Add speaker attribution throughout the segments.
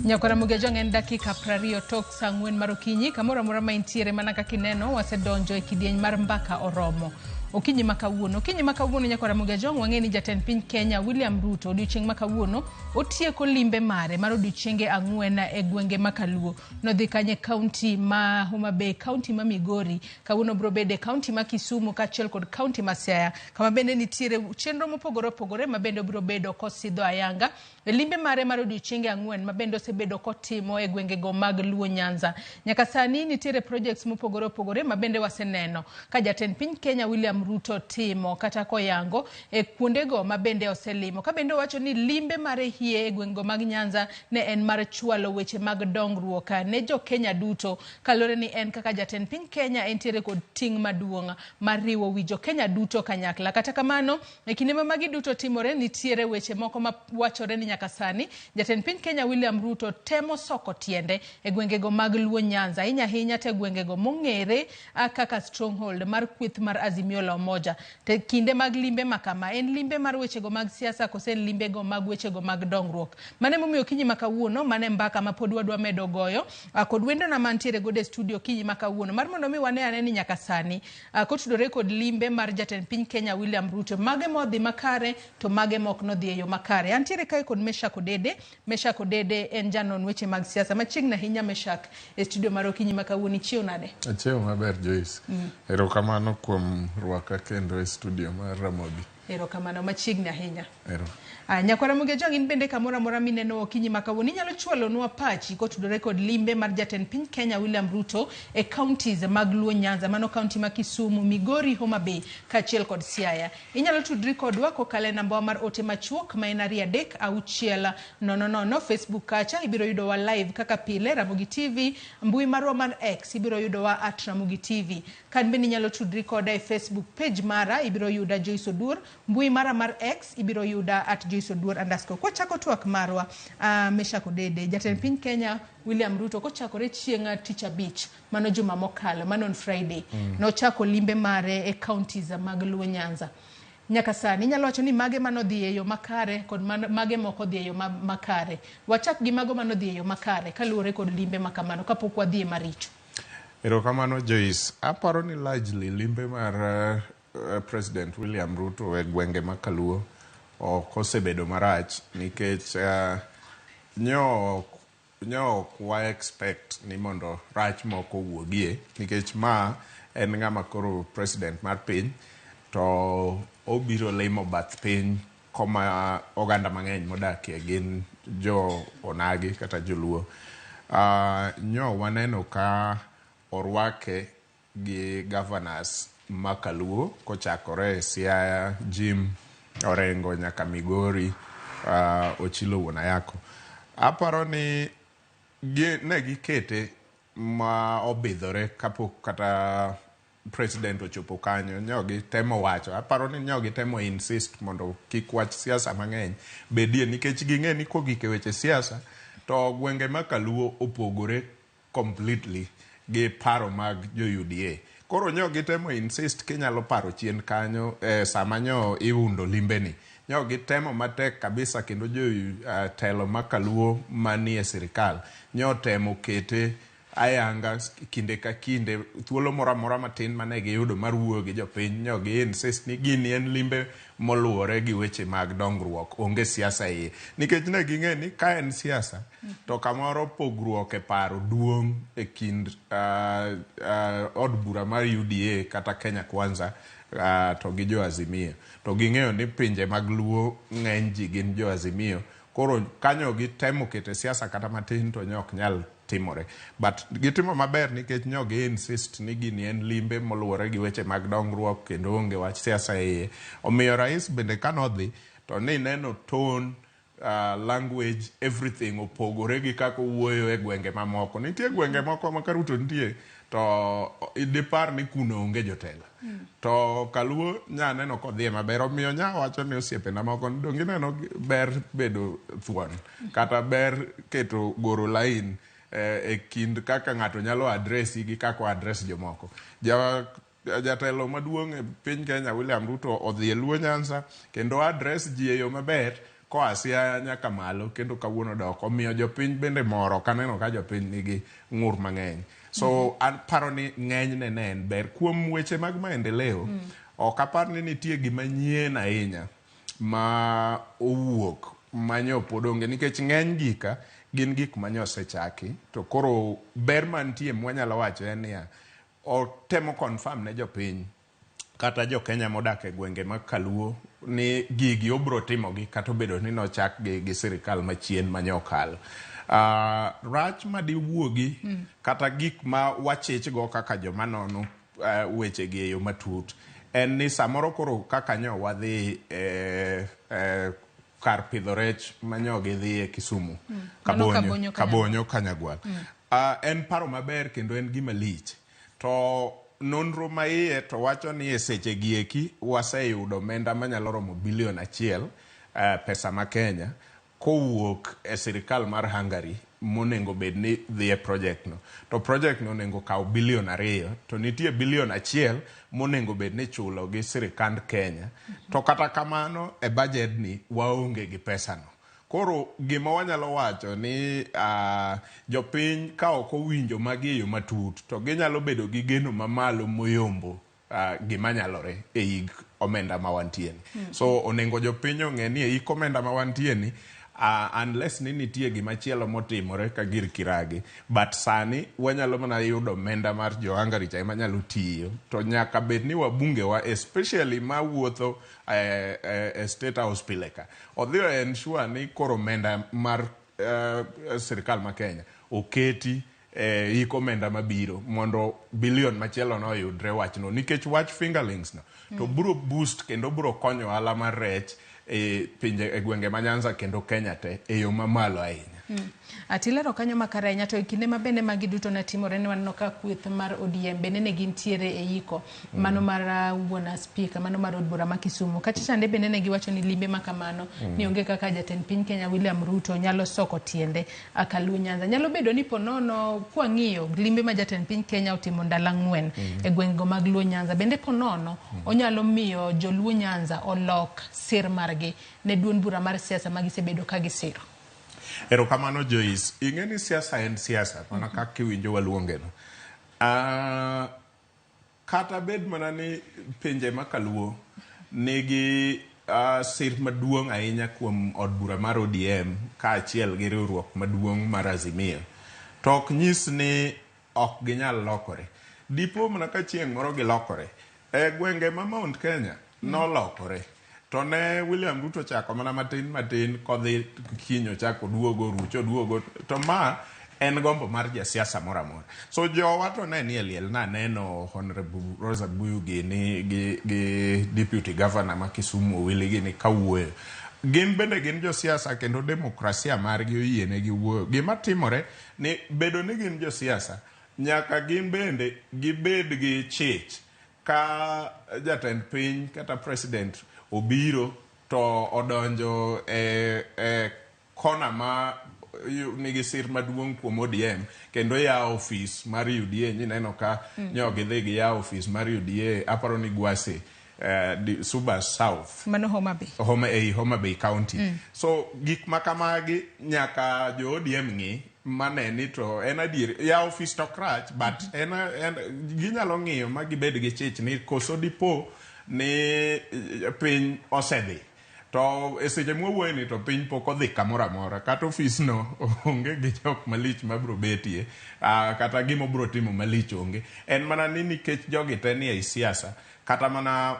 Speaker 1: Nyakwara Mugejong en dakika 20 tok saa 4 mar okinyi. Kamoro amora ma intiere, mana kaka ineno, wasedonjo e kidieny mar Mbaka Oromo okinyi ma kawuono. Okinyi ma kawuono, nyakwara Mugejong, wang'e ni jatend piny Kenya William Ruto odiochieng' ma kawuono otieko limbe mare mar odiochienge 4 e gwenge ma Kaluo. Nodhi kanye? Kaunti ma Homa Bay, kaunti ma Migori. Kawuono biro bedo e kaunti ma Kisumu kaachiel kod kaunti ma Siaya, kama bende nitiere chenro mopogore opogore ma bende obiro bedo kosidho ayanga e limbe mare mar odiochienge 4 ma bende osebedo kotimo e gwengego mag Luo Nyanza. Nyaka sani nitiere projects mopogore opogore ma bende waseneno ka jatend piny Kenya William Ruto timo kata koyango e kuondego ma bende oselimo. Ka bende owacho ni limbe mare hie e gwengego mag Nyanza ne en mar chwalo weche mag dongruok ne jo Kenya duto, kaluwore ni en kaka jatend piny Kenya entiere kod ting' maduong' mar riwo wi jo Kenya duto kanyakla. Kata kamano, e kinde ma magi duto timore, nitiere weche moko ma wachore ni nyaka sani jatend piny Kenya William Ruto temo soko tiende e gwengego mag Luo Nyanza, ahinya ahinya te gwengego mong'ere kaka stronghold mar kweth mar Azimio la Umoja. Te kinde mag limbe ma kama, en limbe mar wechego mag siasa kose en limbego mag wechego mag dongruok? Mano emomiyo okinyi ma kawuono, mano e mbaka ma pod wadwa medo goyo kod wendona mantiere godo e studio okinyi ma kawuono, mar mondo mi wane ane ni nyaka sani, kotudore kod limbe mar jatend piny Kenya William Ruto, mage modhi makare to mage mok nodhi e yo makare. Antiere kae kod Meshak Odede. Meshak Odede en janon weche mag siasa. Machiegni ahinya, Meshak, e studio mar okinyi ma kawuono. Ichiew nade?
Speaker 2: Achiew maber, Joyce. Erokamano kuom rwaka kendo e studio mar Ramogi.
Speaker 1: Erokamano, machiegni ahinya.
Speaker 2: Ero.
Speaker 1: Nyakwara Mugejong, in bende kamoro amora mineno okinyi ma kawuono, inyalo chwalonwa pachi kotudore kod limbe mar jatend piny Kenya William Ruto e counties mag Luo Nyanza, mano county ma Kisumu, Migori, Homa Bay kaachiel kod Siaya. Inyalo tudri kodwa kokalo e nambawa mar ote machuok ma en 23600. Facebook kacha ibiro yudowa live kaka pile, Ramogi TV. Mbui marwa mar X ibiro yudowa @RamogiTV. Kan bende inyalo tudri koda e Facebook page mara, ibiro yuda Joyce Oduor. Mbui mara mar X ibiro yuda @JoyceOduor_. Kwachako twak marwa, Meshak Odede, jatend piny Kenya William Ruto kochakore chieng' tich abich, mano juma mokalo, mano on Friday, nochako limbe mare e counties mag Luo Nyanza. Nyaka sani inyalo wacho ni mage manodhi e yo makare kod mage mok odhi e yo makare. Wachak gi mago manodhi e yo makare kaluwore kod limbe ma kamano kapok wadhi e maricho.
Speaker 2: Erokamano, Joyce. Aparo ni largely limbe mar President William Ruto e gwenge ma Kaluo ok osebedo marach, nikech nyo ok wa expect ni mondo rach moko owuogie, nikech ma en ng'ama koro president mar piny to obiro limo bath piny koma oganda mang'eny modakie gin jo onagi kata joluo. Nyo waneno ka orwake gi governors ma Kaluo kochakore e Siaya, Jim Orengo, nyaka Migori, Ochilo Wuon Ayako. Aparo ni ne gikete ma obidhore kapok kata president ochopo kanyo. Nyo gitemo wacho, aparo ni nyo gitemo insist mondo kik wach siasa mang'eny bedie, nikech ging'e ni kogik e weche siasa to gwenge ma Kaluo opogore completely gi paro mag jo UDA. Koro nyo gitemo insist, kinyalo paro chien kanyo, sama nyo iundo limbeni, nyo gitemo matek kabisa, kendo jo telo ma Kaluo manie sirikal nyo temo kete ayanga kinde ka kinde, thuolo moro amora matin mane giyudo mar wuoyo gi jopiny, nyo gi insist ni gini en limbe moluwore gi weche mag dongruok, onge siasa iye, nikech ne ging'e ni ka en siasa to kamoro pogruok e paro duong' e kind od bura mar UDA kata Kenya Kwanza to gi jo Azimio, to ging'eyo ni pinje mag Luo ng'eny ji gin jo Azimio. Koro kanyo gitemo kete siasa kata matin to nyo ok nyal timore, but gitimo maber nikech nyo gi insist ni gini en limbe moluwore gi weche mag dongruok kendo onge wach siasa e iye. Omiyo rais bende kanodhi to ni neno tone, language, everything opogore gi kaka owuoyo e gwenge mamoko. Nitie gwenge moko ma ka Ruto nitie to dipar ni kuno onge jotelo, to Kaluo nya neno kodhiye maber. Omiyo nya wacho ni osiepena moko ni donge ineno ber bedo thuon kata ber keto goro line e kind kaka ng'ato nyalo addressi gi kaka o address jomoko. Jatelo maduong' e piny Kenya William Ruto odhi e Luo Nyanza kendo address ji e yo maber. Koa Siaya nyaka malo kendo kawuono dok omiyo jopiny bende mor ok aneno ka jopiny nigi ng'ur mang'eny. So aparo ni ng'enyne ne en ber. Kuom weche mag maendeleo, ok apar ni nitie gima nyien ahinya ma owuok manyo pod onge nikech ng'eny gika gin gik manyo osechaki to koro ber mantie mwanyalo wacho en niya otemo confirm ne jopiny kata jo Kenya modak e gwenge mag Kaluo ni gigi obro timogi kata obedo ni nochak gi gi sirikal machien manye okalo. Rach madiwuogi kata gik ma wachich go kaka joma nono weche gi e yo matut en ni samoro koro kaka nyo wadhi e kar pidho rech manyo gidhiye Kisumu
Speaker 1: Mano Kabonyo, Kanyagwal.
Speaker 2: Kabonyo Kanyagwal. En paro maber kendo en gima lich. To nonro ma iye to wacho ni e seche gi eki waseyudo omenda manyalo romo bilion achiel pesa ma Kenya kowuok e sirikal mar Hungary monengo bed ni dhi e project no. To project no onengo kaw bilion 2 to nitie bilion 1 monengo bed ni ichulo gi sirikand Kenya. To kata kamano e budget ni waonge gi pesa no. Koro gima wanyalo wacho ni jopiny ka ok owinjo magi e yo matut to ginyalo bedo gi geno mamalo moyombo gima nyalore e hik omenda ma wantie ni. So onengo jopiny ong'e ni e hik omenda ma wantie ni unless ni nitie gima chielo motimore ka gir kiragi but sani wanyalo mana yudo omenda mar jo Hungary cha ema nyalo tiyo to nyaka bed ni wabunge wa especially mawuotho e State House pile ka odhi o ensure ni koro omenda mar sirikal ma Kenya oketi e hik omenda mabiro mondo bilion machielo no oyudre wachno nikech wach fingerlings no to bro boost kendo bro konyo ohala mar rech e pinje e gwenge ma Nyanza kendo Kenya te e yo mamalo ahinya.
Speaker 1: Atilero kanyo makare ahinya to e kinde ma bende magi duto ne timore ne waneno ka kweth mar ODM bende ne gintiere e iko mano mar wuon spika mano mar od bura ma Kisumu. Kacha chande bende ne giwacho ni limbe ma kamano ni onge kaka jatend piny Kenya William Ruto nyalo soko tiende Kaluo Nyanza. Nyalo bedo ni ponono kwang'iyo limbe ma jatend piny Kenya otimo ndalo 4 e gwengego mag Luo Nyanza bende ponono onyalo miyo joluo Nyanza olok sir margi ne duond bura mar siasa ma gisebedo ka gisiro.
Speaker 2: Erokamano Joyce. Ing'e ni siasa en siasa mana kaka iwinjo waluonge no. Kata bed mana ni pinje ma kaluo nigi sir maduong' ahinya kuom od bura mar ODM kaachiel gi riwruok maduong' mar Azimio, to ok nyis ni ok ginyal lokore. Dipo mana ka chieng' moro gilokore. E gwenge ma Mount Kenya nolokore. To ne William Ruto ochako mana matin matin kodhi kiny ochako oduogo ruch oduogo to ma en gombo mar jasiasa moro amora. So jowa to ne nie liel naneno Honorable Rosa Buyu gini gi Deputy Governor ma Kisumu Owili gini kawuoyo. Gin bende gin josiasa kendo demokrasia margi oyienegi wuoyo. Gima timore ni bedo ni gin josiasa nyaka gin bende gibed gi chich ka jatend piny kata president obiro to odonjo e kona ma nigi sir maduong' kuom ODM kendo yawo ofis mar UDA nyineno ka nyo gidhi giyawo ofis mar UDA aparo ni Gwase Suba South
Speaker 1: Mano Homa Bay.
Speaker 2: Homa, ei Homa Bay County. So gik ma kamagi nyaka jo ODM ng'i mane ni to en adier ya ofis to ok rach but en ginyalo ng'iyo ma gibed gi chich ni koso dipo ni piny osedhi to e seche mwawuoye ni to piny pok odhi kamoro amora kata ofis no onge gi jok malich mabro betie kata gima obro timo malich onge en mana ni nikech jogi te ni ei siasa kata mana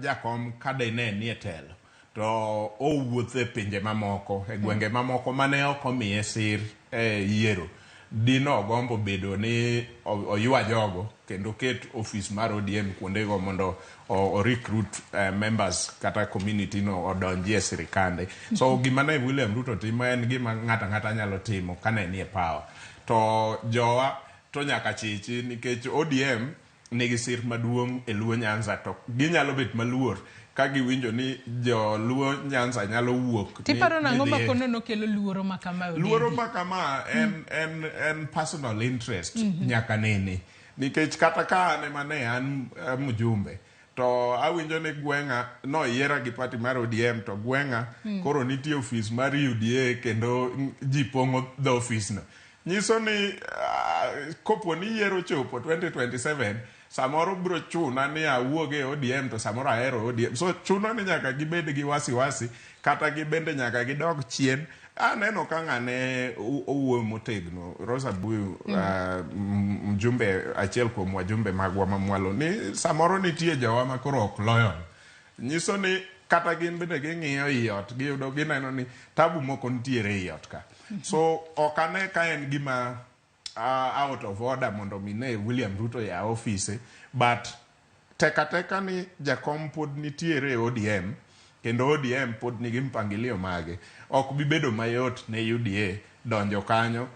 Speaker 2: jakom kadine ni e telo to owuotho e pinje mamoko e gwenge mamoko mane ok omiye sir e yiero dino gombo bedo ni oywa jogo kendo ket ofis mar ODM kuondego mondo o recruit members kata community no odonji e sirikande. So gima ne William Ruto timo en gima ng'ato ang'ata nyalo timo kane nie power. To jowa to nyaka chichi nikech ODM nigi sir maduong' e Luo Nyanza to ginyalo bet maluor ka giwinjo ni jo Luo Nyanza nyalo wuok
Speaker 1: Tiparo nang'o ma konono kelo luoro ma kama?
Speaker 2: Luoro ma kama en personal interest nyaka nene nikech kata ka an ema ne an mjumbe To awinjo ni gweng'a noyiera gi party mar ODM to gweng'a koro nitie ofis mar UDA kendo ji pong'o dho ofisno. Nyiso ni kopo ni yiero ochopo 2027 samoro biro chuna ni awuog e ODM to samoro ahero ODM. So chuno ni nyaka gibed gi wasiwasi kata gibende nyaka gidog chien. Aneno ka ng'ane owuoyo motegno Rosa Buyu, mjumbe achiel kuom wajumbe magwa mamwalo ni samoro nitie jowa ma koro ok loyal. Nyiso ni kata gin bende ging'iyo i ot giyudo gineno ni tabu moko nitiere i ot ka. So ok ane ka en gima out of order mondo mi ne William Ruto ya ofise but teka teka ni jakom pod nitiere e ODM kendo ODM pod nigi mpangilio mage ok bi bedo mayot ne UDA donjo kanyo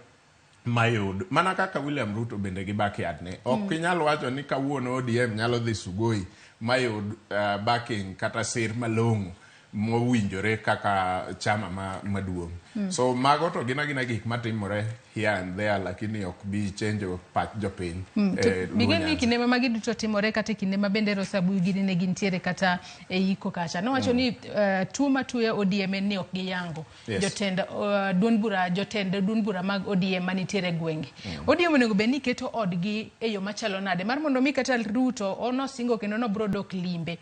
Speaker 2: mayud mana kaka William Ruto bende gi backyard ne ok inyal wacho ni kawuono ODM nyalo dhi Sugoi mayud backing kata sir malong'o mowinjore kaka chama maduong'. So mago to gin agina gik matimore here and there lakini ok bi chenjo pach jopiny.
Speaker 1: To
Speaker 2: Luo
Speaker 1: bigeni
Speaker 2: Nyanza.
Speaker 1: Kinde ma magi duto timore kata e kinde ma bende Rosa Buyu gini ne gintiere kata e iko kacha nowacho ni tuo matuyo ODM en ni ok giyango jotend duond bura jotend duond bura mag ODM manitiere e gwenge. ODM onego bed ni keto odgi e yo machalo nade mar mondo mi kata Ruto onosingo kendo nobro dok limbe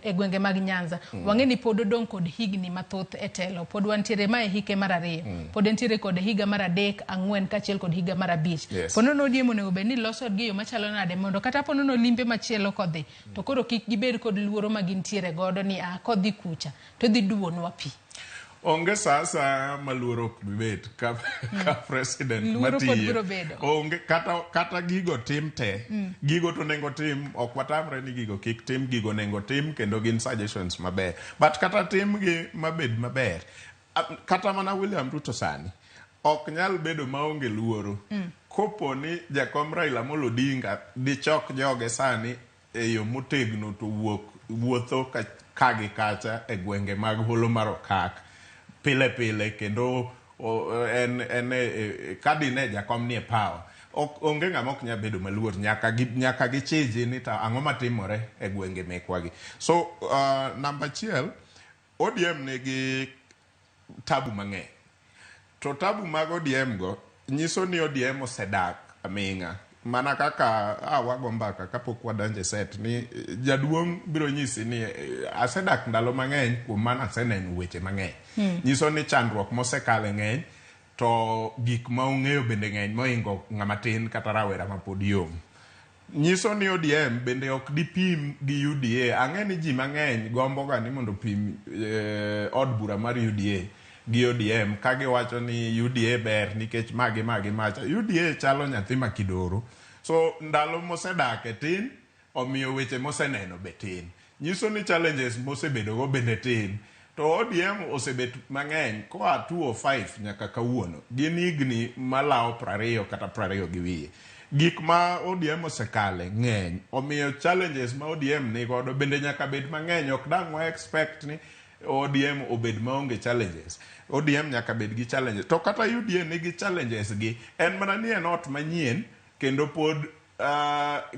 Speaker 1: e gwenge mag Nyanza. Wang'e ni pod odong' kod higni mathoth e telo pod wantiere ma e hike mar ariyo pod entiere kod higa mar adek ang'wen kaachiel kod higa mar abich. Po nono ODM onego bed ni loso odgi e yo machalo nade mondo kata po nono limbe machielo kodhi to koro kik gibed kod luoro ma gintiere godo ni a kodhi kucha to dhi duonwa pi.
Speaker 2: Onge sa asaya ma luoro ok bi bet ka president
Speaker 1: Luoro pod
Speaker 2: matiyo.
Speaker 1: biro bedo.
Speaker 2: Onge kata gigo tim te. Gigo to onego tim, ok watamre ni gigo kik tim, gigo onego tim kendo gin suggestions maber. But kata timgi mabed maber. Kata mana William Ruto sani ok nyal bedo maonge luoro. Kopo ni jakom Raila Amolo Odinga dichok joge sani e yo motegno to wuok wuotho ka gi kacha e gwenge mag holo mar Okak pile pile kendo en ka dine jakom nie power ok onge ng'ama ok nyal bedo maluor nyaka gichiji ni to ang'o matimore e gwenge mekwa gi. So namba achiel ODM nigi tabu mang'eny. To tabu mag ODM go nyiso ni ODM osedak aming'a. Mana kaka wago mbaka kapok wadonjo e set ni jaduong' biro nyisi ni asedak ndalo mang'eny kuom mano aseneno weche mang'eny. Nyiso ni chandruok mosekale ng'eny to gik ma ong'eyo bende ng'eny mohingo ng'ama tin kata rawera mapod yom. Nyiso ni ODM bende ok dipim gi UDA. Ang'e ni ji mang'eny gombo ga ni mondo opim od bura mar UDA gi ODM ka giwacho ni UDA ber nikech ma gi ma gi macha. UDA chalo nyathi ma kidoro. So ndalo mosedake tin omiyo weche moseneno be tin. Nyiso ni challenges mosebedogo bende tin. To ODM osebet mang'eny koa 2005 nyaka kawuono. Gin higni malawo 20 kata 20 gi wiye. Gik ma ODM osekale ng'eny. Omiyo challenges ma ODM nigodo bende nyaka bed mang'eny. Ok dang' wa expect ni ODM obed maonge challenges. ODM nyaka bed gi challenges. To kata UDA nigi challenges gi. En mana ni en ot manyien kendo pod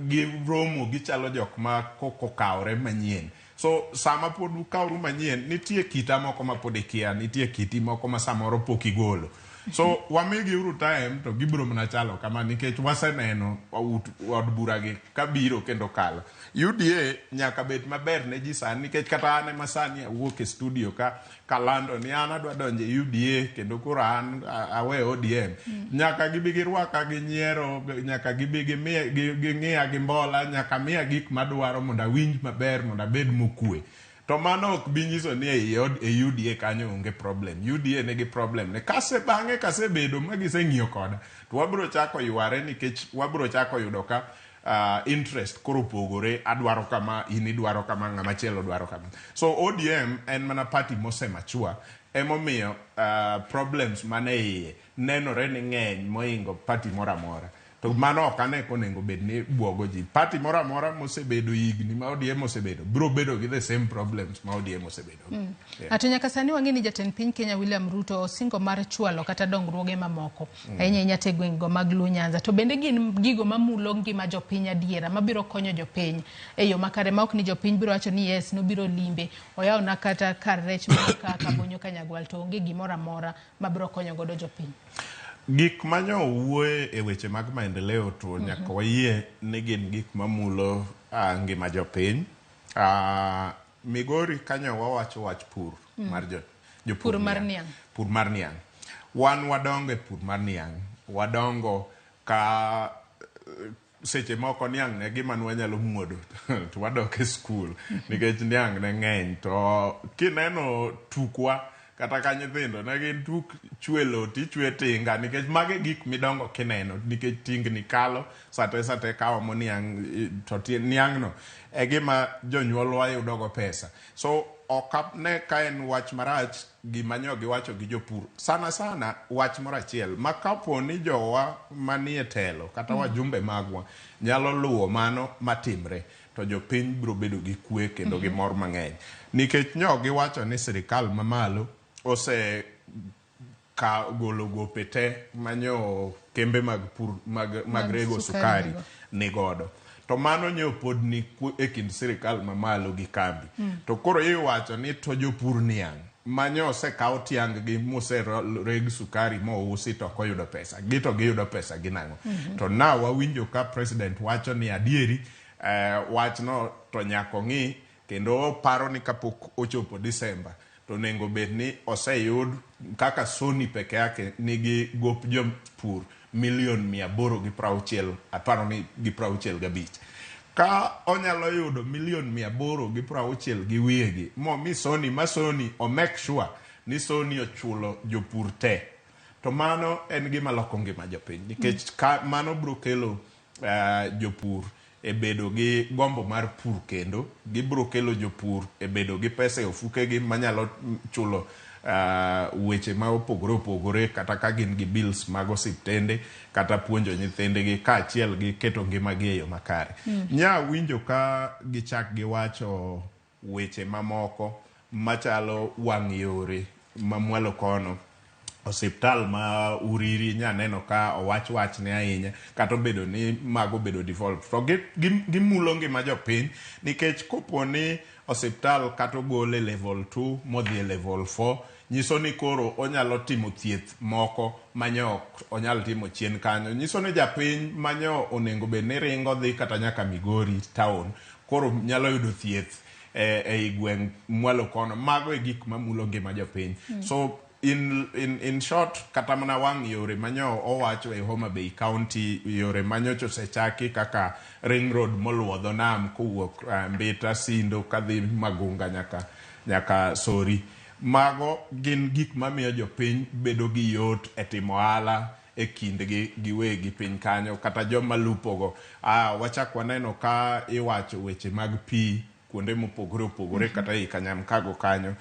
Speaker 2: giromo gichalo jok ma kokokawre manyien. So sama pod ukawru manyien, nitie kita moko ma pod ikia, nitie kiti moko ma samoro pok igolo. So wamigi uru time to gibiro mana chalo kama nikech waseneno od bura gi kabiro kendo kalo. UDA nyaka bed maber ne ji sani nikech kata an ema sani awuok e studio ka kalando ni an adwa donjo e UDA kendo koro an awe ODM. Nyaka gibi girwaka gi nyiero, nyaka gibi ging'iya gi mbola, nyaka miya gik madwaro mondo awinj maber mondo abed mokwe. To mano ok bi nyiso ni e UDA kanyo onge problem. UDA nigi problem ne. Kase bang'e kasebedo ma giseng'iyo koda, to wabiro chako yware nikech wabiro chako yudo ka interest koro opogore, adwaro kama, in idwaro kama, ng'ama chielo dwaro kama. So ODM en mana party mose mature, emomiyo problems mane iye nenore ni ng'eny mohingo party moro amora. To mano ok ane konego bed ni buogo ji. Party moro amora mosebedo higni ma ODM osebedo biro bedo gi the same problems ma ODM osebedo. Yeah.
Speaker 1: To nyaka sani wang'e ni jatend piny Kenya William Ruto osingo mar chwalo kata dongruoge mamoko ahinya ahinya te gwengego mag Luo Nyanza. To bende gin gigo mamulo ngima jopiny adiera mabiro konyo jopiny e yo makare ma ok ni jopiny biro wacho ni yes nobiro limbe oyawona kata kar rech moro ka Kabonyo Kanyagwal to onge gimoro amora mabiro konyo godo jopiny.
Speaker 2: Gik manyo wuoye e weche mag maendeleo to nyaka wayie ni gin gik mamulo ngima jopiny. Migori kanyo wawacho wach pur mar jopur
Speaker 1: Pur mar
Speaker 2: niang'.
Speaker 1: niang'.
Speaker 2: Pur mar niang'. Wan wadongo e pur mar niang'. Wadongo ka seche moko niang' ne gima nwanyalo muodo to wadok e skul nikech niang' ne ng'eny to kineno tukwa kata ka nyithindo ne gin tuk chwe lo tichwe tinga nikech mago e gik midongo kineno nikech tingni kalo sate sate kaomo niang' to niang' no e gima jonyuolwa yudogo pesa. So ok ane ka en wach marach gima nyo giwacho gi jopur sana sana. Wach moro achiel ma kapo ni jowa manie telo kata wajumbe magwa nyalo luwo mano matimre, to jopiny biro bedo gi kwe kendo gi mor mang'eny, nikech nyo giwacho ni sirikal mamalo ose ka golo gope te manyo kembe mag pur mag rego
Speaker 1: sukari
Speaker 2: sukari ni godo, to mano nyo pod ni e kind sirikal mamalo gi kambi. To koro iwacho ni to jopur niang' manyo osekaw tiang' gi mosereg sukari mousi to ok oyudo pesa gi, to giyudo pesa gi nang'o? To na wawinjo ka president wacho ni adieri wachno to nyaka ong'i kendo oparo ni kapok ochopo December to onego bed ni oseyud kaka Sony peke yake nigi gop jopur milion 860, aparo ni gi 65. Ka onyalo yudo milion 860 gi wiyegi momi Sony, ma Sony o make sure ni Sony ochulo jopur te, to mano en gima loko ngima jopiny, nikech ka mano biro kelo jopur e bedo gi gombo mar pur, kendo gibiro kelo jopur e bedo gi pesa e ofukegi manyalo chulo weche ma opogore opogore, kata ka gin gi bills mag osiptende kata puonjo nyithindgi kaachiel gi keto ngimagi e yo makare. Nya winjo ka gichak giwacho weche mamoko machalo wang' yore mamwalo kono, osiptal ma Uriri, nya neno ka owach wachne ahinya, kata obedo ni mago bedo devolved to gimulo ngima jopiny, nikech kopo ni osiptal kata ogol e level 2 modhi e level 4, nyiso ni koro onyalo timo thieth moko manyo ok onyal timo chien kanyo. Nyiso ni japiny manyo onego bed ni ringo dhi kata nyaka Migori town koro nyalo yudo thieth ei gweng' mwalo kono. Mago e gik mamulo ngima jopiny. So in short, kata mana wang' yore manyo owacho e Homa Bay County, yore manyocha osechaki kaka ring road moluwo dho nam kowuok Mbita, Sindo kadhi Magunga nyaka Sori, mago gin gik mamiyo jopiny bedo gi yot e timo ohala e kindgi giwegi piny kanyo, kata joma lupogo. Wachak waneno ka iwacho weche mag pi kuonde mopogore opogore, kata ei Kanyamkago kanyo.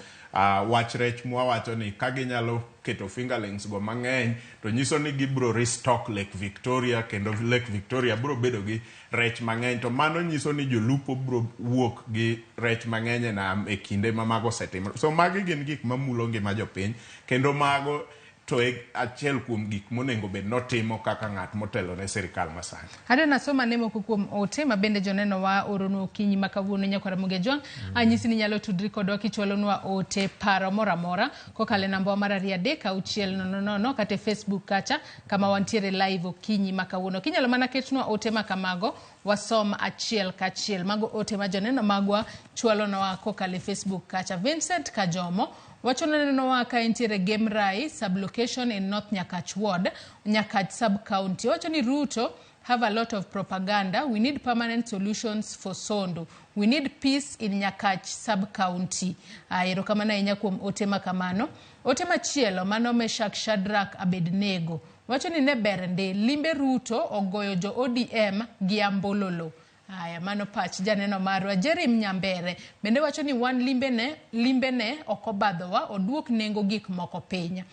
Speaker 2: Wach rech mwawacho ni ka ginyalo keto fingerlings go mang'eny, to nyiso ni gibiro restock Lake Victoria, kendo Lake Victoria biro bedo gi rech mang'eny, to mano nyiso ni jolupo biro wuok gi rech mang'eny e nam e kinde ma mago osetimore. So magi gin gik mamulo ngima jopiny, kendo mago to e achiel kuom gik monego bed notimo kaka ng'at motelo ne sirikal masani.
Speaker 1: Adwa nasoma ne moko kuom ote ma bende joneno wa oronwa okinyi ma kawuono. Nyakwara Mugejwang', anyisi ni nyalo tudri kodwa kichwalonwa ote, paro moro amora kokalo e namba wa mar 23600, kata e Facebook kacha kama wantiere live okinyi ma kawuono. Kinyalo mana ketnwa ote ma kamago, wasom achiel kachiel. Mago ote ma joneno magwa chwalonwa kokalo e Facebook kacha. Vincent Kajomo wacho nenowa ka entiere Gemrai sublocation in North Nyakach Ward, Nyakach sub-county. Wacho ni Ruto have a lot of propaganda. We need permanent solutions for Sondu. We need peace in Nyakach sub-county. Erokamano ahinya kuom ote ma kamano. Ote machielo mano Meshak Shadrack Abednego wacho ni ne ber ndi limbe Ruto ogoyo jo ODM gi ambololo. Haya, mano pach janeno marwa. Jerim Nyambere bende wacho ni wan limbene, limbene ok obadhowa, oduok nengo gik moko piny.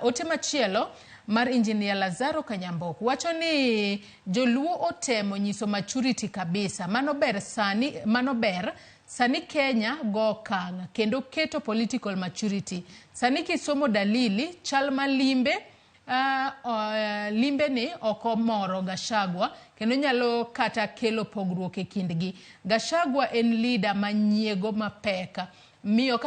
Speaker 1: Ote machielo mar Engineer Lazaro Kanyambok wacho ni joluo otemo nyiso maturity kabisa. Mano ber sani, mano ber sani Kenya go okang' kendo keto political maturity. Sani kisomo dalili chal ma limbe limbe ni ok omoro Gachagua kendo nyalo kata kelo pogruok e kindgi. Gachagua en leader ma nyiego mapek. Miyo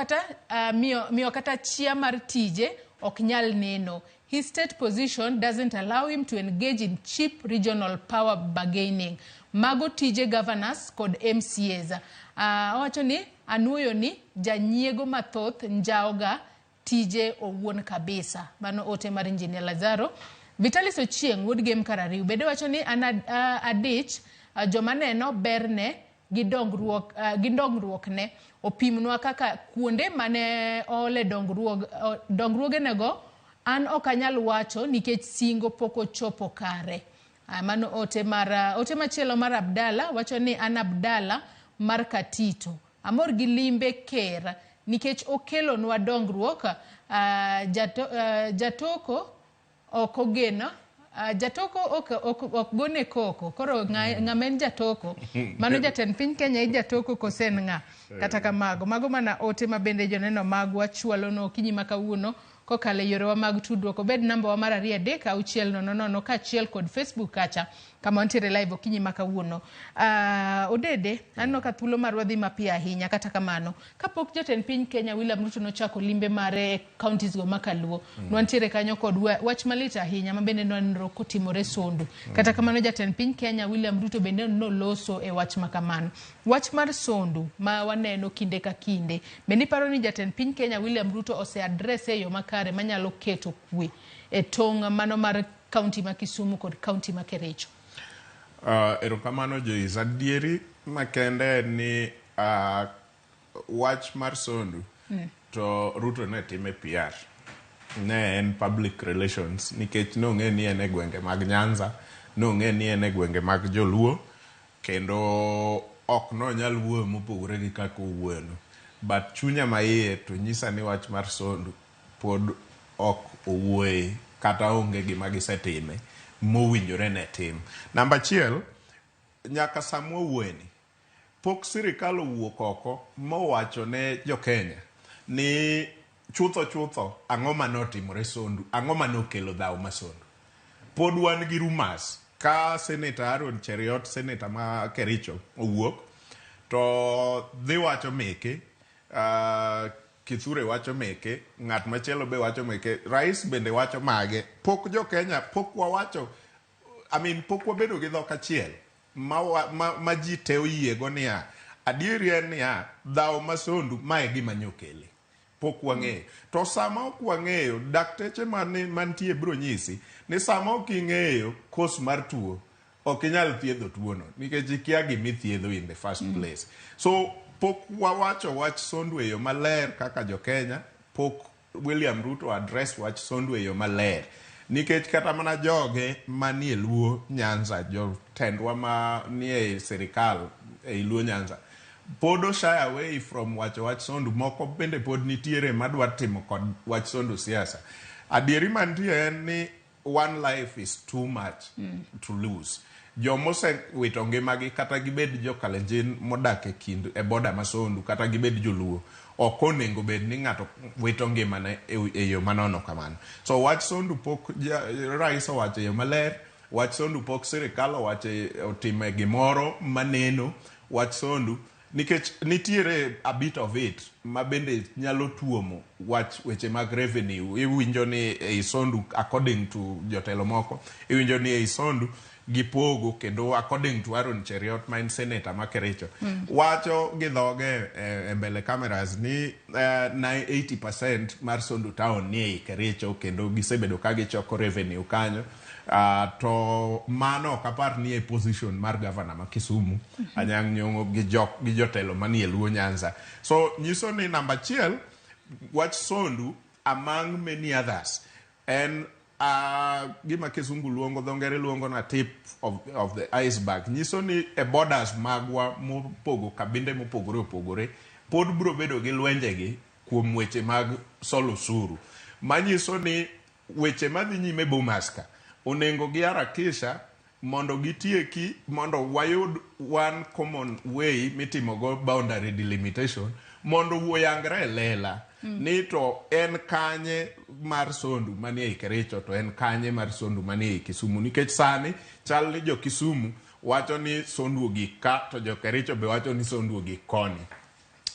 Speaker 1: kata chia mar tije ok nyal neno. His state position doesn't allow him to engage in cheap regional power bargaining. Mago tije governors kod MCAs. Owacho ni anuoyo ni janyiego mathoth njaoga tije owuon kabisa. Mano ote mar Engineer Lazaro. Vitalis Ochieng' wuod Gem Karariu bende wacho ni an adich joma neno berne gi dongruok ne opimnwa kaka kuonde mane oole dongruogenego an ok anyal wacho nikech singo pok ochopo kare. Mano ote machielo mar Abdalla wacho ni an Abdalla mar Katito. Amor gi limbe ker nikech okelonwa dongruok. Jatoko ok ogeno jatoko ok gone koko koro ng'ama en jatoko mano jatend piny Kenya e jatoko kose en ng'a kata kamago mago mana ote ma bende joneno magwa chwalo no okinyi ma kawuono kokalo e yorewa mag tudruok obed namba wa mar 23600 kaachiel kod Facebook kacha kama wantiere live okinyi ma kawuono. Odede aneno ka thuolo marwa dhi mapiyo ahinya. Kata kamano, kapok jatend piny Kenya William Ruto nochako limbe mare e counties go makaluo, nwantiere kanyo kod wach malit ahinya ma bende nwaneno kotimore Sondu. Kata kamano, jatend piny Kenya William Ruto bende noloso e wach ma kamano. Wach mar Sondu ma waneno kinde ka kinde, bende iparo ni jatend piny Kenya William Ruto ose address e yo makare manyalo keto kwe e tong' mano mar kaunti ma Kisumu kod kaunti ma Kericho?
Speaker 2: Erokamano Joyce. Adieri makende en ni wach mar Sondu to Ruto ne time PR. Ne en public relations nikech nong'e ni en e gwenge mag Nyanza, nong'e ni en e gwenge mag Joluo, kendo ok nonyal wuoyo mopogore gi kaka owuoyono. But chunya maiye to nyisa ni wach mar Sondu pod ok owuoye kata onge gima gisetime mowinjore ne tim. Namba achiel, nyaka sama wawuoyeni, pok sirikal owuok oko mowacho ne jo-Kenya ni chutho chutho ang'o manotimore Sondu, ang'o manokelo dhaw ma Sondu. Pod wan gi rumours ka Senator Aaron Cheruiyot, senator ma Kericho owuok to dhi wacho meke, Kithure wacho meke, ng'at machielo be wacho meke, rais bende wacho mage. Pok jo-Kenya, pok wawacho, I mean, pok wabedo gi dhok achiel ma ji te oyiego niya, adieri en niya, dhaw ma Sondu ma e gima nyokele. Pok wang'eyo. To sama ok wang'eyo, dakteche mantie biro nyisi ni sama ok ing'eyo cause mar tuo, ok inyal thiedho tuono nikech ikia gimithiedho in the first place. So pok wawacho wach Sondu e yo maler kaka jo-Kenya, pok William Ruto address wach Sondu e yo maler. Nikech kata mana joge manie Luo Nyanza, jotendwa manie sirikal ei Luo Nyanza, pod o shy away from wacho wach Sondu. Moko bende pod nitiere madwa timo kod wach Sondu siasa. Adieri mantie en ni one life is too much to lose. Jomosewito ngimagi kata gibed jo Kalenjin modak e kind e boda ma Sondu kata gibed joluo, ok onego bed ni ng'ato wito ngimane e yo manono kamano. So wach Sondu pok rais owacho e yo maler, wach Sondu pok sirikal owacho otime gimoro maneno, wach Sondu nikech nitiere a bit of it ma bende nyalo tuomo wach weche mag revenue. Iwinjo ni ei Sondu, according to jotelo moko, iwinjo ni ei Sondu gipogo kendo according to Aaron Cheruiyot ma en senator ma Kericho wacho gi dhoge e mbele cameras ni 80% mar Sondu town ni ei Kericho kendo gisebedo ka gichoko revenue kanyo. To mano ok apar ni e position mar governor ma Kisumu Anyang' Nyong'o gi jotelo manie Luo Nyanza. So nyiso ni namba achiel wach Sondu among many others en Gima Kizungu luongo, dho ngere luongo na tip of the iceberg. Nyiso ni e borders magwa mopogo kabinde mopogore opogore pod biro bedo gi lwenjegi kuom weche mag solo osuru. Manyiso ni weche madhi nyime Bomas ka onego giharakisha mondo gitieki, mondo wayud one common way mitimogo boundary delimitation, mondo oyangre e lela ni to en kanye mar Sondu manie ei Kericho to en kanye mar Sondu manie ei Kisumu, nikech sani chal ni jo Kisumu wacho ni Sondu ogik ka to jo Kericho be wacho ni Sondu ogik koni.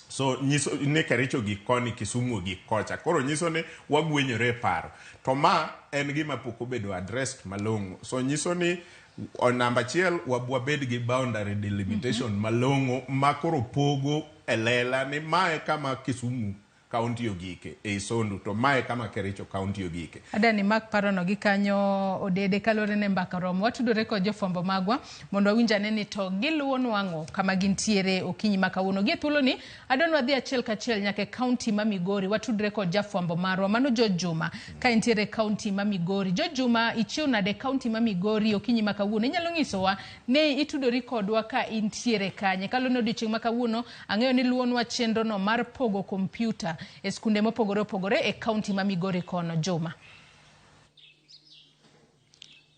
Speaker 2: So nyiso ni Kericho ogik koni, Kisumu ogik kocha. Koro nyiso ni wagwenyore e paro. To ma en gima pok obedo addressed malong'o. So nyiso ni namba achiel, wabed gi boundary delimitation malong'o ma koro pogo e lela ni mae kama Kisumu County ogike ei Sondu to mae kama Kericho County ogike.
Speaker 1: Adani mak parono gi kanyo Odede kaluwore ne mbaka romo. Watudore kod jofwambo magwa mondo wawinj ane ni to giluwo nwang'o kama gintiere okinyi ma kawuono. Gie thuoloni adwa ni wadhi achiel kachiel nyaka e kaunti ma Migori. Watudre kod jafwambo marwa mano George Juma ka entiere e kaunti ma Migori. George Juma, ichiew nade e kaunti ma Migori okinyi ma kawuono? Inyalo nyisowa ni itudori kodwa ka intiere kanye? Kaluwore ni odiochieng' ma kawuono ang'eyo ni luwonwa chenro no mar pogo kompyuta e skunde mopogore opogore e kaunti ma Migori kono. Juma.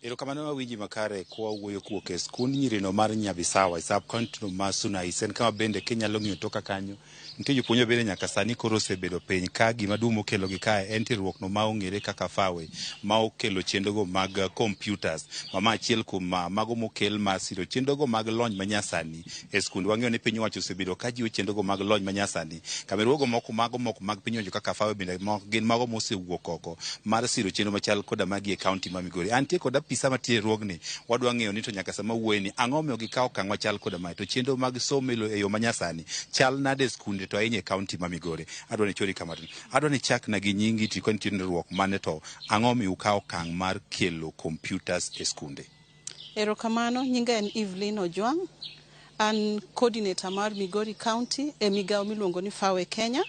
Speaker 3: Erokamano awinji makare kwa wuoyo kuwuok e skund nyirino mar Nyabisawa e sub county no ma Sunais. En kama bende kinyalo ng'iyo toka kanyo nitie jopuonjre bende nyaka sani koro osebedo piny ka gima duong' mokelogi kae en tiegruok no ma ong'ere kaka FAWE ma okelo chenrogo mag computers ma ma achiel kuom mago mokel mar siro chenrogo mag lony manyasani e skunde. Wang'eyo ni piny owacho osebedo ka jiwo chenrogo mag lony manyasani. Kameruogo moko mago moko mag piny owacho kaka FAWE bende gin mago mosewuok oko mar siro chenro machal koda magi e kaunti ma Migori. Antie kod apisa mantie e riwruogni, wadwa ng'eyo ni to nyaka sama wuoye ni ang'o omiyo gikawo okang' machal koda mae, to chenro mag somo e yo manyasani chal nade e skunde to ahinya e kaunti ma Migori. Adwa ni chori kama, adwa ni chakna gi nyingi to ka nitie riwruok mane to ang'o omiyo ukawo okang' mar kelo computers e skunde.
Speaker 4: Erokamano, nyinga en Evelyn Ojwang'. An coordinator mar Migori County e migawo miluongo ni FAWE Kenya.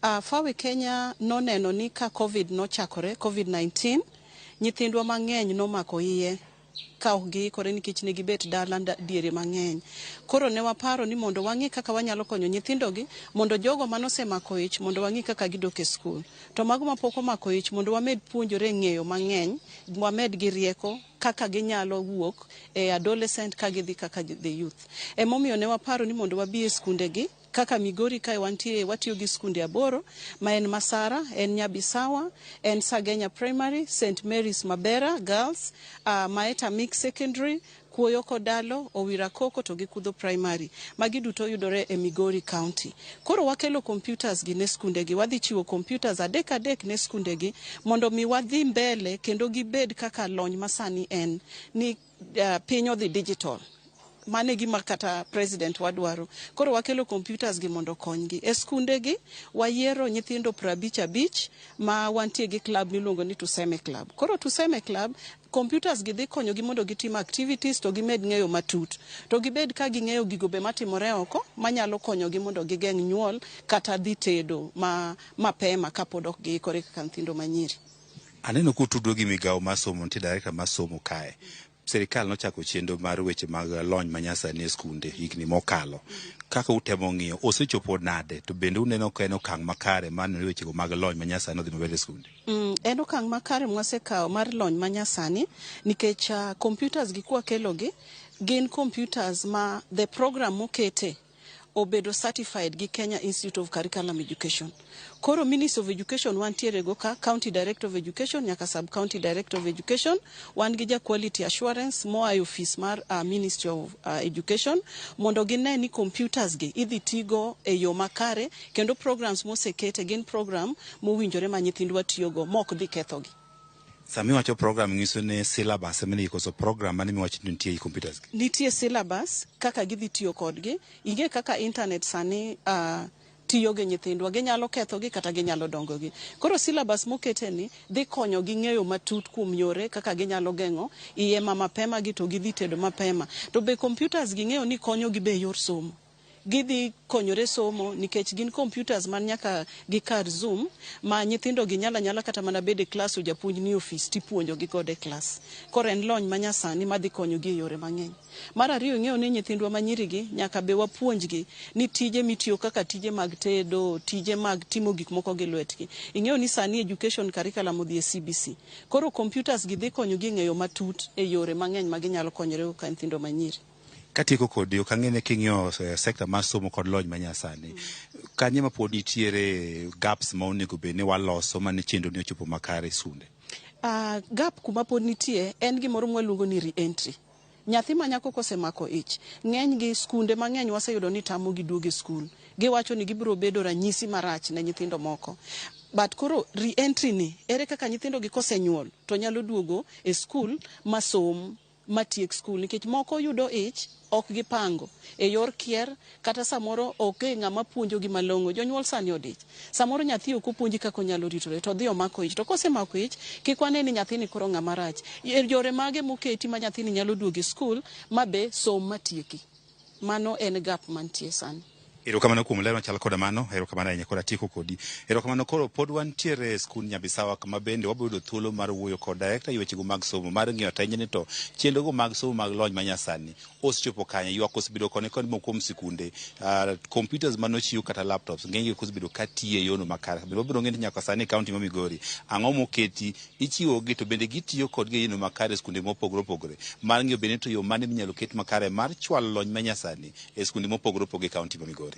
Speaker 4: FAWE Kenya noneno ni ka COVID nochakore, COVID-19, nyithindwa mang'eny nomako iye ka ok giikore nikech ne gibet dala diere mang'eny. Koro ne waparo ni mondo wang'i kaka wanyalo konyo nyithindogi mondo jogo manosemako ich mondo wang'i kaka gidok e skul. To mago mapok omako ich mondo wamed puonjore ng'eyo mang'eny, wamed gi rieko kaka ginyalo wuok e adolescent ka gidhi kaka the youth. Emomiyo ne waparo ni mondo wabi e skundegi kaka Migori kae wantie, watiyo gi skunde 8 ma en Masara, en Nyabisawa, en Sagenya Primary, St Mary's Mabera Girls, Maeta Mixed Secondary, Kuoyo Kodalo, Owira Koko to gi Kudho Primary. Magi duto yudore e Migori County. Koro wakelo computers gi ne skundegi, wadhi chiwo computers adek adek ne skundegi mondo mi wadhi mbele kendo gibed kaka lony masani en ni piny odhi digital. Mano e gima kata president wadwaro. Koro wakelo computers gi mondo okonygi. E skundegi wayiero nyithindo 55 ma wantie gi club miluongo ni Tuseme Club. Koro Tuseme Club, computers gi dhi konyogi mondo gitim activities to gimed ng'eyo matut. To gibed ka ging'eyo gigo be matimore oko manyalo konyogi mondo gigeng' nyuol kata dhi tedo ma mapema kapod ok giikore kaka nyithindo manyiri.
Speaker 3: Aneno kutudore gi migawo mar somo, nitie director mar somo kae. Sirikal nochako chenro mar weche mag lony manyasani e skunde higni mokalo. Kaka utemo ng'iyo, osechopo nade to bende uneno ka en okang' makare mar neno wechego mag lony manyasani odhi maber e skunde?
Speaker 4: En okang' makare mwasekawo mar lony manyasani nikech computers gi kwakelogi gin computers ma the program mokete obedo certified gi Kenya Institute of Curriculum Education. Koro Ministry of Education wantiere go ka, County Director of Education nyaka Sub County Director of Education, wan gi ja Quality Assurance moa e office mar Ministry of Education mondo gine ni computers gi idhi tigo e yo makare kendo programs mosekete gin program mowinjore ma nyithindwa tiyogo mok dhi kethogi.
Speaker 3: Sama iwacho program nyiso ni syllabus ema ni koso program mane miwacho ni nitie e computers gi?
Speaker 4: Nitie syllabus kaka gidhi tiyo kodgi. Ing'e kaka internet sani tiyo gi nyithindwa, ginyalo kethogi kata ginyalo dongogi. Koro syllabus mokete ni dhi konyogi ng'eyo matut kuom yore kaka ginyalo geng'o iye ma mapema gi to gidhi tedo mapema. To be computers gi ng'eyo ni konyogi be e yor somo. Gidhi konyore somo nikech gin computers man nyaka gi kar Zoom ma nyithindo gi nyalo anyala kata mana bedo e klas to japuonj ni e ofis tipuonjo gi godo e klas. Koro en lony manyasani madhi konyogi e yore mang'eny. Mar ariyo ing'eyo ni nyithindwa ma nyirigi nyaka be wapuonjgi ni tije mitiyo kaka tije mag tedo, tije mag timo gik moko gi lwetgi. Ing'eyo ni sani education curriculum odhi e CBC. Koro computers gi dhi konyogi e ng'eyo matut e yore mang'eny ma ginyalo konyorego ka nyithindo ma nyiri.
Speaker 3: Katieko kodi, ok ang'e ni king'iyo sekta mar somo kod lony manyasani, kanye ma pod nitiere gaps ma onego bed ni waloso mane chenro ni ochopo makare e skunde?
Speaker 4: Gap kuma pod nitie en gimoro mwaluongo ni re-entry. Nyathi ma nyako kosemako ich, ng'eny gi skunde mang'eny waseyudo ni tamogi duogo e skul. Giwacho ni gibiro bedo ranyisi marach ne nyithindo moko. But koro re-entry ni, ere kaka nyithindo gi kosenyuol to nyalo duogo e skul ma som matiek skul nikech moko yudo ich ok gipango e yor kier kata samoro onge ng'ama puonjogi malong'o. Jonyuol sani odich. Samoro nyathi ok opuonji kaka onyalo ritore to odhi omako ich. To kosemako ich, kik wane ni nyathini koro ng'ama rach. Yore mage moketi ma nyathini nyalo duogo e skul ma be som matieki. Mano en gap mantie sani.
Speaker 3: Erokamano kuom ler machal koda mano, erokamano ahinya koro atieko kodi. Erokamano koro pod wantiere e skund Nyabisawa kama bende wabiro yudo thuolo mar wuoyo kod director e wechego mag somo mar ng'iyo ahinya ni to chenrogo mag somo mag lony manyasani osechopo kanye, ywak osebedo koni koni moko kuom sikunde, computers manochiw kata laptops ng'enygi ok osebedo katiyo e yono makare. Bende wabiro ng'eyo ni nyaka sani e kaunti ma Migori ang'o moketi ichiwogi to bende gitiyo kodgi e yono makare e skunde mopogore opogore mar ng'iyo bende to yo mane minyalo ket makare mar chwalo lony manyasani e skunde mopogore opogore e kaunti ma Migori.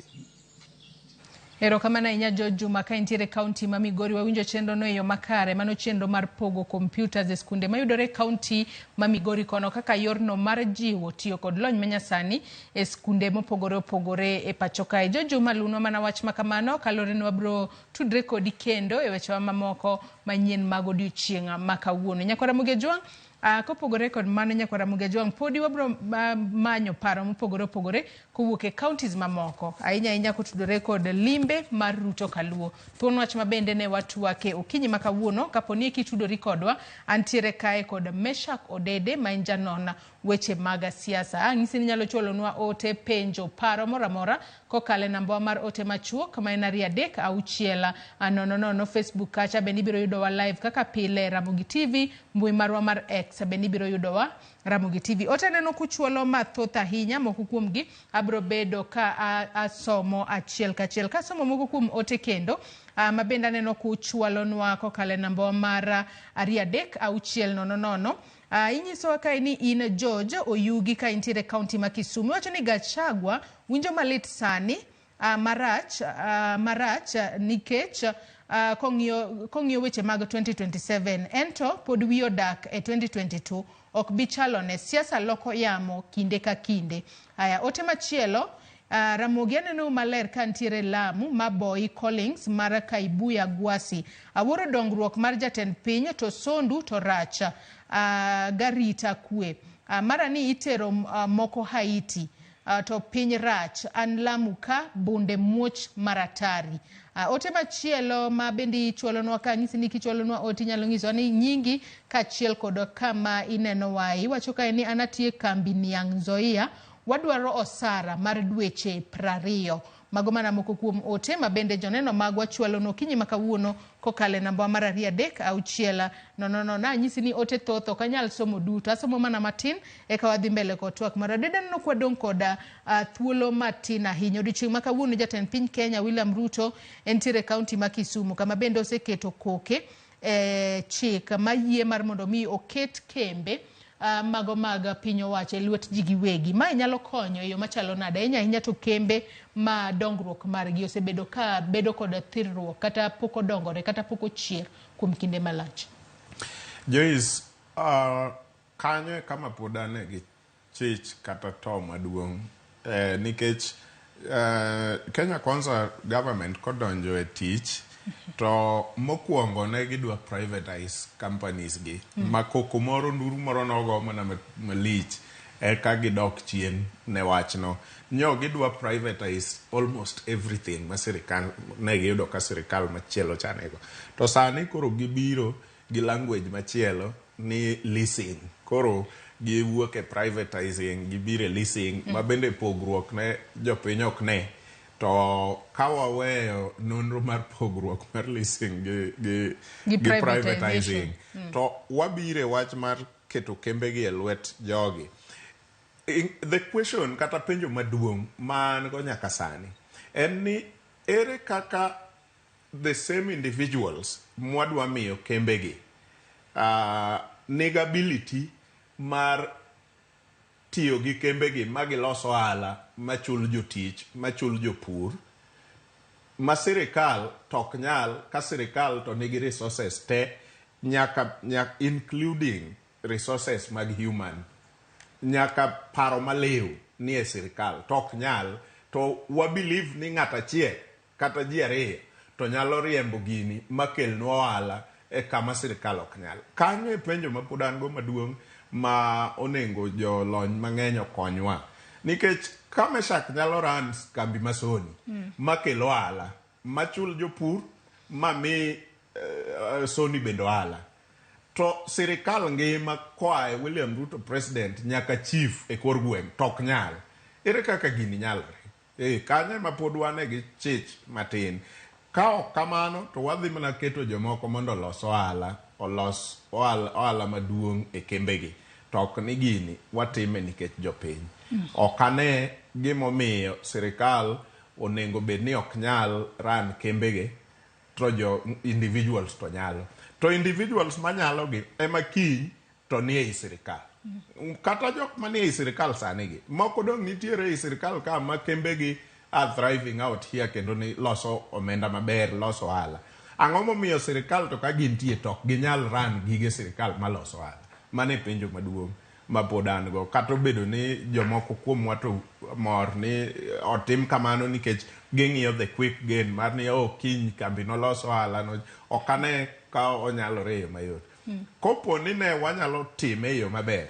Speaker 1: Erokamano ahinya George Juma ka intiere e kaunti ma Migori. Wawinjo chenro no e yo makare. Mano chenro mar pogo computers e skunde mayudore e kaunti ma Migori kono kaka yorno mar jiwo tiyo kod lony manyasani e skunde mopogore opogore e pacho kae. George Juma lunwa mana wach ma kamano kaluwore ni wabiro tudre kodi kendo e wechewa mamoko manyien mag odiochieng' ma kawuono. Nyakwar Ramogi Ajwang', kopogore kod mano Nyakwar Ramogi Ajwang' podi wabiro manyo paro mopogore opogore kowuok e counties mamoko ahinya ahinya kotudore kod limbe mar Ruto Kaluo. Thuon wach ma bende ne watwake okinyi ma kawuono kapo ni kitudori kodwa antiere kae kod Meshak Odede ma en janon weche mag siasa. Ang'isi ni inyalo chwalonwa ote, penjo, paro moro amora kokalo e nambawa mar ote machuok ma en 23600. Facebook kacha bende ibiro yudowa live kaka pile Ramogi TV, mbui marwa mar X bende ibiro yudowa Ramogi TV. Ote neno kuchwalo mathoth ahinya, moko kuomgi abiro bedo ka asomo achiel kachiel. Kasomo moko kuom ote kendo ma bende aneno kuchwalonwa kokalo e nambawa mar 23600. Inyisowa kae ni in George Oyugi ka intiere e kaunti ma Kisumu. Iwacho ni Gachagua winjo malit sani marach nikech kong'iyo weche mag 2027 ento pod wiye odak e 2022 ok bi chalone. Siasa loko yamo kinde ka kinde. Aya, ote machielo Ramogi aneno maler ka ntiere Lamu ma Boy Collins mar Kaibuya Gwasi. Awuoro dongruok mar jatend piny to Sondu to rach garita kwe. Mara ni itero moko Haiti to piny rach. An Lamu ka bunde muoch maratari. Ote machielo ma bende ichwalonwa ka ng'isi ni kichwalonwa ote inyalo nyisowa ni nyingi kaachiel kod kama inenowae. Iwacho kae ni an atiyo e kambi niang' Nzoia wadwaro osara mar dweche 20. Mago mana moko kuom ote ma bende joneno magwa chwalonwa okinyi ma kawuono kokalo e namba mar 23600. Anyisi ni ote thoth ok anyal somo duto, asomo mana matin eka wadhi mbele kod twak mar adeda. Aneno kwadong' kod thuolo matin ahinya. Odiochieng' ma kawuono jatend piny Kenya William Ruto entiere e kaunti ma Kisumu kama bende oseketo koke e chik mayie mar mondo mi oket kembe mago mag piny owacho e lwet ji giwegi. Mae nyalo konyo e yo machalo nade? Ahinya ahinya to kembe ma dongruok margi osebedo ka bedo kod thirruok kata pok odongore kata pok ochier kuom kinde malach.
Speaker 2: Joyce, kanyo e kama pod ane gi chich kata to maduong' nikech Kenya Kwanza government kodonjo e tich to mokwongo ne gidwa privatize companies gi ma koko moro nduru moro nogo mana malich eka gidok chien ne wachno nyo gidwa privatize almost everything ma sirikal ne giyudo ka sirikal machielo cha nigo to sani koro gibiro gi language machielo ni leasing koro Giwuok e privatizing, gibiro e leasing, ma bende pogruok ne jopiny ok ne. To ka waweyo nonro mar pogruok mar leasing
Speaker 1: gi
Speaker 2: gi
Speaker 1: privatization.
Speaker 2: Privatizing, to wabiro e wach mar keto kembegi e lwet jogi. The question kata penjo maduong' ma an go nyaka sani en ni ere kaka the same individuals mwadwa miyo kembegi nigi ability mar tiyo gi kembegi ma gilos ohala machul jotich, machul jopur, ma sirikal to ok nyal, ka sirikal to nigi resources te nyaka including resources mag human, nyaka paro maliw ni e sirikal to ok nyal, to wa believe ni ng'at achiel kata ji ariyo to nyalo riembo gini makelnwa ohala e kama sirikal ok nyal. Kanyo e penjo ma pod an go maduong' ma onego jolony mang'eny okonywa, nikech ka Meshak nyalo run kambi ma Sony makel ohala, machul jopur, ma mi Sony bende ohala, to sirikal ngima koa e William Ruto president nyaka chief e kor gweng' to ok nyal, ere kaka gini nyalore? Kanyo ema pod wane gi chich matin. Ka ok kamano to wadhi mana keto jomoko mondo olos ohala, olos ohala maduong' e kembegi, to ok ni gini watime nikech jopiny. Ok ane gimomiyo sirikal onego bed ni ok nyal run kembegi to jo individuals to nyalo. To individuals manyalo gi ema kiny to nie ei sirikal. Kata jok manie ei sirikal sani gi moko dong' nitiere ei sirikal ka ma kembegi are thriving out here kendo ni loso omenda maber, loso ohala. Ang'o momiyo sirikal to ka gintie to ok ginyal run gige sirikal maloso ohala? Mano e penjo maduong' ma pod an go. Kata obedo ni jomoko kuomwa to mor ni otim kamano nikech ging'iyo the quick gain mar ni, oh, kiny kambi nolos ohala no, ok ane ka onyalore e yo mayot. Kopo ni ne wanyalo time e yo maber,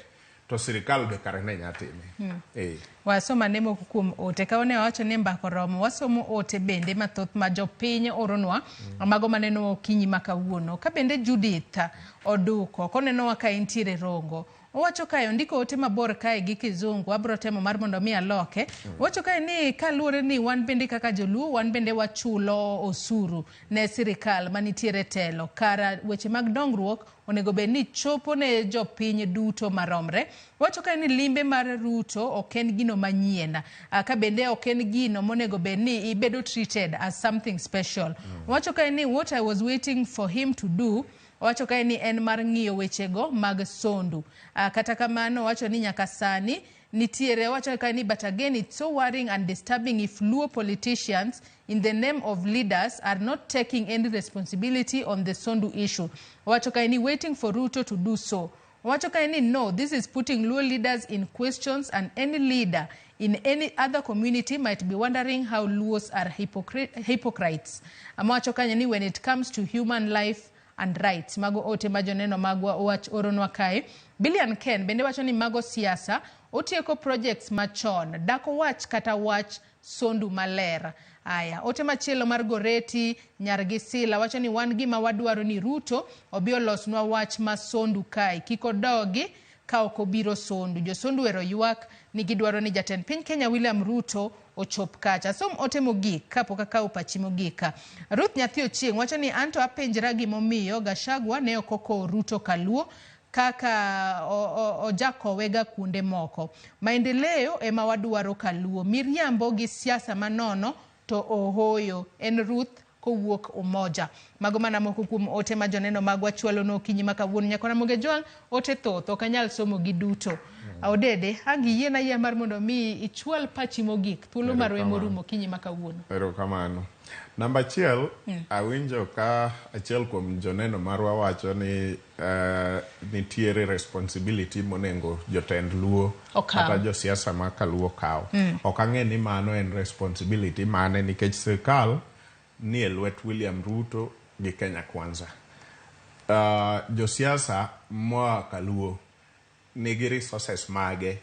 Speaker 2: to sirikal be kare ne nya time.
Speaker 1: Wasomo ane moko kuom ote. Ka ne wawacho ni mbaka oromo, wasomo ote bende mathoth ma jopiny oronwa, mago maneno okinyi ma kawuono. Ka bende Judith Oduko konenowa ka entiere Rongo. Owacho kae, ondiko ote mabor kae gi kizungu, abro temo mar mondo mi aloke. Owacho kae ni kaluwore ni wan bende kaka joluo, wan bende wachulo osuru ne sirikal manitiere telo. Kara weche mag dongruok onego bed ni chopo ne jopiny duto maromre. Owacho kae ni limbe mar Ruto ok en gino manyien. Ka bende ok en gino monego bed ni ibedo treated as something special. Owacho kae ni what I was waiting for him to do, owacho kae ni en mar ng'iyo wechego mag Sondu. Kata kamano owacho ni nyaka sani nitiere, owacho kae ni but again it's so worrying and disturbing if Luo politicians in the name of leaders are not taking any responsibility on the Sondu issue. Owacho kae ni waiting for Ruto to do so. Owacho kae ni no, this is putting Luo leaders in questions, and any leader in any other community might be wondering how Luos are hypocrites. Owacho kanyo ni when it comes to human life and rights. Mago ote ma joneno magwa owach oronwa kae. Billion Ken bende wacho ni mago siasa otieko projects machon. Dak owach kata wach Sondu maler. Aya, ote machielo mar Goreti Nyargisila wacho ni wan gima wadwaro ni Ruto obi olosnwa wach ma Sondu kae. Kik odogi ka ok obiro Sondu. Jo Sondu ero ywak ni gidwaro ni jatend piny Kenya William Ruto ochop kacha. Asom ote mogik kapok akawo pachi mogik. Ruth Nyathi Ochieng' wacho ni anto apenjra gimomiyo Gachagua ne ok okowo Ruto kaluo kaka ojakowega kuonde moko. Maendeleo ema wadwaro kaluo. Miriambo gi siasa manono to ohoyo. En Ruth kowuok Umoja. Mago mana moko kuom ote ma joneno magwa chwalo no okinyi ma kawuono. Nyakora Moge Jwang', ote thoth, ok anyal somo gi duto. Odede, ang' iyiena yie mar mondo mi ichwal pachi mogik. Thuolo marwa ema orumo okinyi ma kawuono.
Speaker 2: Erokamano. Namba achiel, awinjo ka achiel kuom joneno marwa wacho ni nitiere responsibility monengo jotend Luo
Speaker 1: okaw.
Speaker 2: Kata josiasa ma kaluo kaw. Ok ang'e ni mano en responsibility mane, nikech sirikal ni e lwet William Ruto gi Kenya Kwanza. Josiasa moa kaluo nigi resources mage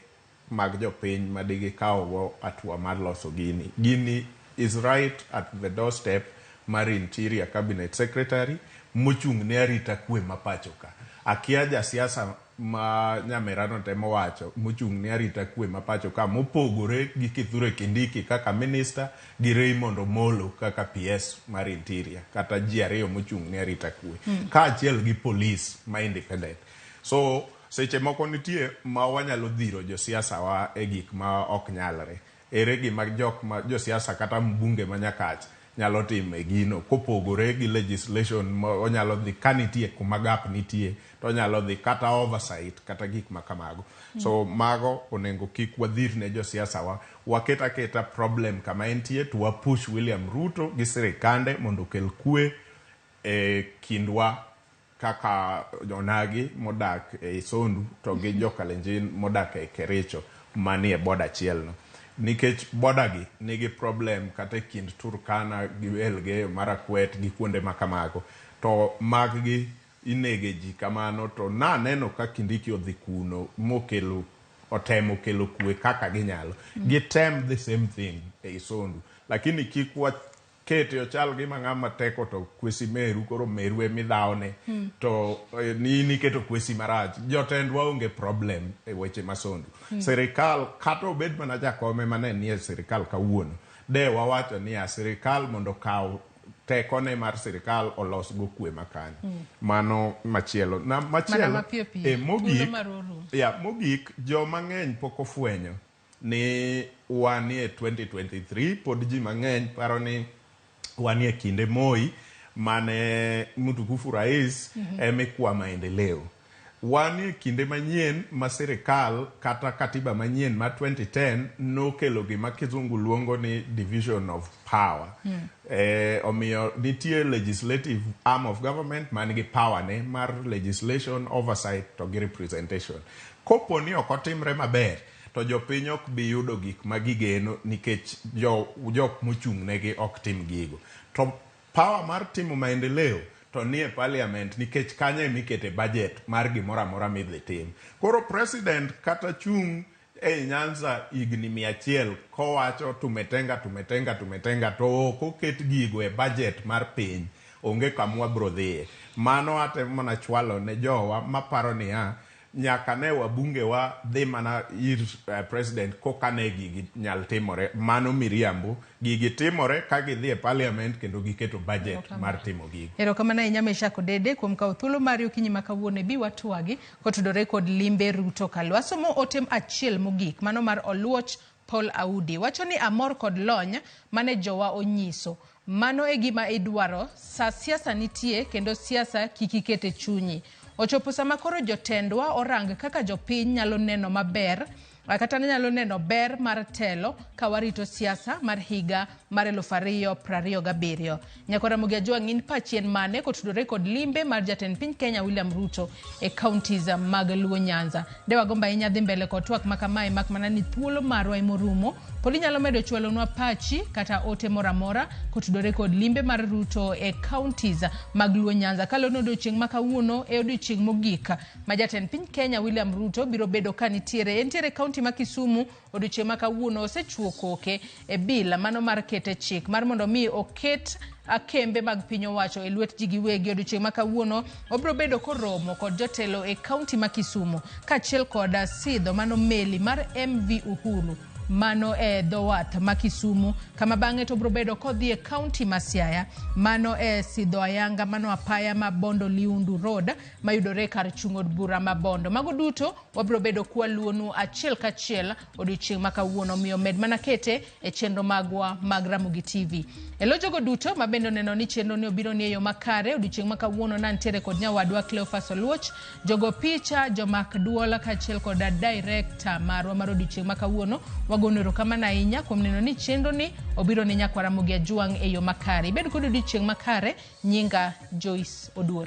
Speaker 2: mag jopiny ma digikaw go hatua mar loso gini. Gini is right at the doorstep mar Interior Cabinet Secretary mochung' ne arita kwe ma pacho ka. Akia jasiasa ma Nyamera no temo wacho mochung' ne arita kwe ma pacho ka mopogore gi Kithure Kindiki kaka minister gi Raymond Omolo kaka PS mar Interior kata ji ariyo mochung' ne arita kwe kaachiel gi police ma independent. So seche moko nitie ma wanyalo dhiro josiasa wa e gik ma ok nyalre. Ere gima jok ma josiasa kata mbunge ma Nyakach nyalo timo e gino kopogore gi legislation ma onyalo dhi ka nitie kuma gap nitie to onyalo dhi kata oversight kata gik ma kamago. So mago onego kik wadhir ne josiasa wa, waket aketa problem kama entie to wa push William Ruto gi sirikande mondo okel kwe e kindwa kaka onagi modak e Sondu to gi jo-Kalenjin modak e Kericho manie boda achiel no. Nikech boda gi nigi problem kata e kind Turkana gi Elgeyo Marakwet gi kuonde ma kamago. To mag gi inege ji kamano to naneno ka Kindiki odhi kuno mokelo otemo kelo kwe kaka ginyalo. Gitem the same thing e Sondu. Lakini kik wakete ochal gima ng'ama teko to kwesi meru koro meru emidhawne to ni in iketo kwesi marach. Jotendwa onge problem e weche ma Sondu. Sirikal kata obed mana jakome mane nie sirikal kawuono, de wawacho niya sirikal mondo okaw tekone mar sirikal olos go kwe makanyo. Mano machielo. Na machielo
Speaker 1: Mana mapiyo piyo.
Speaker 2: Mogik,
Speaker 1: Thuolo mar orumo.
Speaker 2: ya, mogik joma ng'eny pok ofwenyo ni wanie 2023 pod ji mang'eny paro ni wanie kinde Moi mane mtukufu rais emikwa maendeleo. Wanie kinde manyien ma sirikal kata katiba manyien mar 2010 nokelo gima kizungu luongo ni division of power. Omiyo nitie legislative arm of government man gi power ne mar legislation, oversight to gi representation. Kopo ni ok otimre maber to jopiny ok bi yudo gik ma gigeno nikech jok mochung' negi ok tim gigo. To power mar timo maendeleo to nie parliament nikech kanyo emikete budget mar gimoro amora midhi tim. Koro president kata chung' ei Nyanza higni 100 kowacho tumetenga tumetenga tumetenga to ok oket gigo e budget mar piny, onge kama wabro dhiye. Mano atemo mana chwalo ne jowa maparo niya nyaka ne wabunge wa dhi mana ir president koka ne gigi nyal timore. Mano miriambo. Gigi timore ka gidhi e parliament kendo giketo budget mar timo gigo.
Speaker 1: Erokamano ahinya Meshack Odede kuom kawo thuolo mari okinyi ma kawuono bi watwagi kotudore kod limbe Ruto Kalwa. Asomo ote achiel mogik mano mar Oluoch Paul Audi wacho ni amor kod lony mane jowa onyiso. Mano e gima idwaro sa siasa nitie kendo siasa kik iket e chunyi. Ochopo sama koro jotendwa orang kaka jopiny nyalo neno maber kata nyalo neno ber mar telo ka warito siasa mar higa mar 2027. Nyakwar Ramogi Ajwang' in pachien mane kotudore kod limbe mar jatend piny Kenya William Ruto e counties mag Luo Nyanza. De wagombo ahinya dhi mbele kod twak ma kamae mak mana ni thuolo marwa emorumo. Pod inyalo medo chwalonwa pachi kata ote moro amora kotudore kod limbe mar Ruto e counties mag Luo Nyanza. Kaluwore ni odiochieng' ma kawuono e odiochieng' mogik ma jatend piny Kenya William Ruto biro bedo ka nitiere. Entiere county ma Kisumu odiochieng' ma kawuono osechuo koke e bill mano mar kete chik mar mondo mi oket kembe mag piny owacho e lwet ji giwegi. Odiochieng' ma kawuono obiro bedo koromo kod jotelo e county ma Kisumu kaachiel kod sidho mano meli mar MV Uhuru mano e dho wath ma Kisumu kama bang'e to obiro bedo kodhi e county ma Siaya mano e sidho ayanga mano apaya ma Bondo Liundu Road mayudore kar chung' od bura ma Bondo. Mago duto wabiro bedo kwaluonu achiel kachiel odiochieng' ma kawuono, omiyo med mana kete e chenro magwa mag Ramogi TV. E lo jogo duto ma bende oneno ni chenro ni obiro ni e yo makare odiochieng' ma kawuono nantiere kod nyawadwa Cleophas Oluoch, jogo picha, jomak duol kaachiel kod director marwa mar odiochieng' ma kawuono. Wagono erokamano ahinya kuom neno ni chenro ni obiro ne nyakwar Ramogi Ajwang' e yo makare. Ibed kod odiochieng' makare, nyinga Joyce Oduor.